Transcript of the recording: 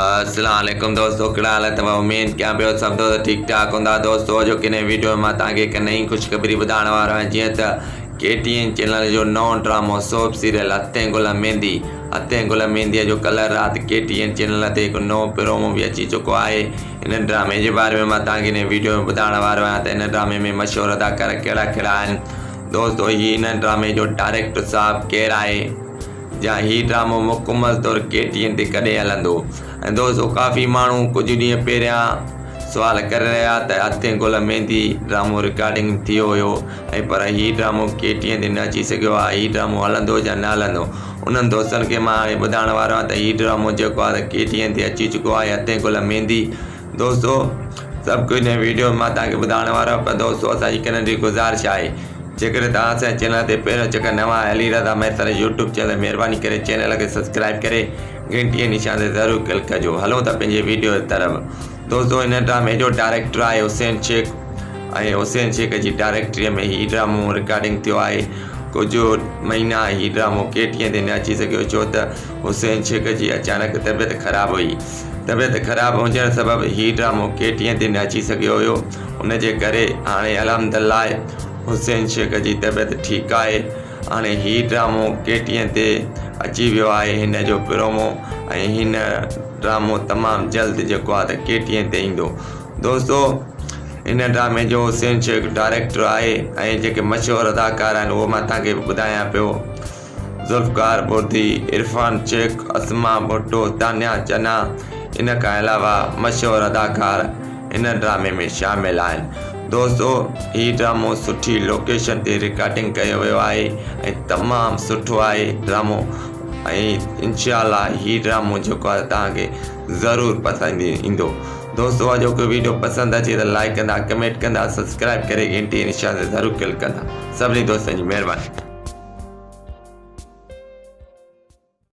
اسلام عليڪم دوستو ڪھڙا حال اٿو اميد ڪيان پيو سڀ دوست ٺيڪ ٺاڪ ھوندا دوستو اڄوڪي نئين ويڊيو ۾ مان توھان کي ھڪ نئين خوشخبري ٻڌائڻ وارو آھيان جيئن ته ڪي ٽي اين چينل جو نئون ڊرامو سوپ سيريل ھٿين گل ميندي ھٿين گل ميندي جو ڪلھه رات ڪي ٽي اين چينل تي ھڪ نئون پرومو به اچي چڪو آھي ان ڊرامي جي باري ۾ مان توھان کي نئين ويڊيو ۾ ٻڌائڻ وارو آھيان ته ان ڊرامي ۾ مشھور اداڪار ڪھڙا ڪھڙا آھن دوستو ھي ان ڊرامي جو ڊائريڪٽر صاحب ڪير آھي يا هي ڊرامو مڪمل طور ڪي ٽي اين تي ڪڏهن هلندو ۽ دوستو ڪافي ماڻهو ڪجهه ڏينهن پهريان سوال ڪري رهيا ته هٿين گل ميندي ڊرامو رڪارڊنگ ٿيو هيو ۽ پر هي ڊرامو ڪي ٽي اين تي نه اچي سگهيو آهي هي ڊرامو هلندو يا نه هلندو انهن دوستن کي مان هاڻي ٻڌائڻ وارو آهيان ته هي ڊرامو جيڪو آهي ڪي ٽي اين تي اچي چڪو آهي هٿين گل ميندي دوستو سڀ ڪجهه هن ويڊيو ۾ مان توهان کي ٻڌائڻ وارو آهيان پر دوستو اسان جي هڪ ننڍي گذارش آهي جيڪڏهن توهان اسان جي چينل تي پهريون چڪر نوان آهيو علي رضا مهيسر يوٽيوب چينل مهرباني ڪري چينل کي سبسڪرائب ڪري گهنٽي جي نشان تي ضرور ڪلڪ ڪجو هلون ٿا پنهنجي ويڊيو جي طرف دوستو هن ڊرامي جو ڊائريڪٽر آهي حسين شيخ ۽ حسين شيخ جي ڊائريڪٽري ۾ هي ڊرامو رڪارڊنگ ٿيو آهي ڪجهه مهينا هي ڊرامو ڪي ٽي اين تي نه اچي سگهيو ڇو ته حسين شيخ جي اچانڪ طبيعت خراب هئي طبيعت خراب هجڻ سبب هي ڊرامو ڪي ٽي اين تي نه اچي سگهيو هيو ان جي ڪري هاڻي الحمد الله حسين شيخ جي طبيعت ٺيڪ آهي هاڻي هي ڊرامو ڪي ٽي اين تي اچي ويو آهي هن جو پرومو ۽ هن ڊرامو تمام جلد جيڪو آهي ته ڪي ٽي اين تي ايندو دوستو هن ڊرامي جو حسين شيخ ڊائريڪٽر آهي ۽ جيڪي مشهور اداڪار آهن اهو مان توهان کي ٻڌايان پيو ذوالفقار ٻرڙي، عرفان شيخ، اسما ڀٽو، تانيا چنا ان کان علاوه مشهور اداڪار هن ڊرامي ۾ شامل آهن. دوستو هي ڊرامو سٺي لوڪيشن تي رڪارڊنگ ڪيو ويو آهي ۽ تمام سٺو آهي ڊرامو ۽ انشاء الله هي ڊرامو جيڪو آهي توهان کي ضرور پسند ايندو. دوستو اڄوڪو ويڊيو پسند اچي ته لائيڪ ڪندا ڪمينٽ ڪندا سبسڪرائب ڪري گهنٽي جي نشان تي ضرور ڪلڪ ڪندا سڀني دوستن جي مهرباني.